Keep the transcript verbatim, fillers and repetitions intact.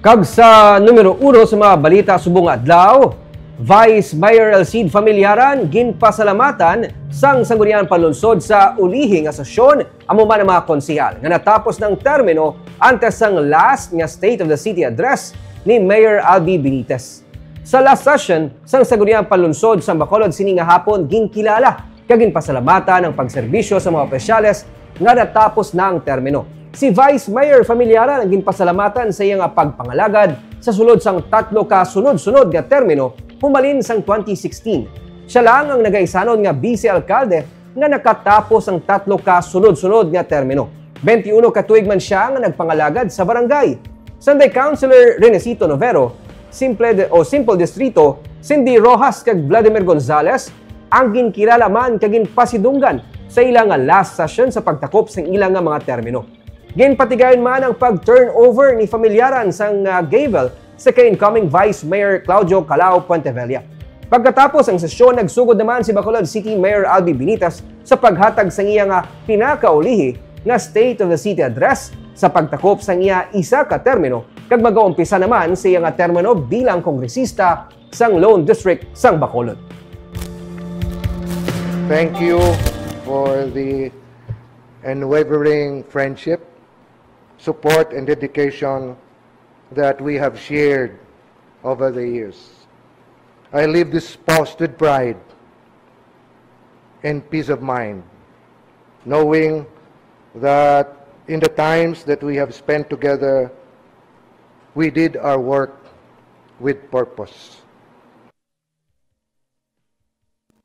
Kag sa numero uno sa mga balita subong nga adlaw, Vice Mayor Alcide Familiaran ginpasalamatan sang Sangguniang Panlunsod sa ulihi nga sesyon, amo man ang mga konsehal nga natapos ng termino antes sang last nga State of the City Address ni Mayor Albi Benitez. Sa last session sang Sangguniang Panlunsod sa Bacolod sini nga hapon, ginkilala kag ginpasalamatan ang pagserbisyo sa mga opisyales nga natapos na ang termino. Si Vice Mayor Familiaran ang ginpasalamatan sa iya nga pagpangalagad sa sulod sang tatlo ka sunod-sunod nga termino humalin sang twenty sixteen. Siya lang ang nagaisanon nga bise alkalde nga nakatapos ang tatlo ka sunod-sunod nga termino. Twenty-uno ka tuig man siya nga nagpangalagad sa barangay. Sanday Councilor Renesito Novero, Simple de, o Simple Distrito, Cindy Rojas kag Vladimir Gonzales ang ginkilala man kag ginpasidunggan sa ila nga last session sa pagtakop sang ila nga mga termino. Ginpatigayon man ang pag-turnover ni Familiaran sang, ah, gavel sa kay incoming Vice Mayor Claudio Calao Puentevella. Pagkatapos ang sesyon, nagsugod naman si Bacolod City Mayor Albi Benitez sa paghatag sang iya nga pinakaulihi nga State of the City Address sa pagtakop sang iya isa ka termino, kag magaumpisa naman sa iya nga termino bilang kongresista sang Lone District sang Bacolod. Thank you for the unwavering friendship, support, and dedication that we have shared over the years. I leave this post with pride and peace of mind, knowing that in the times that we have spent together, we did our work with purpose.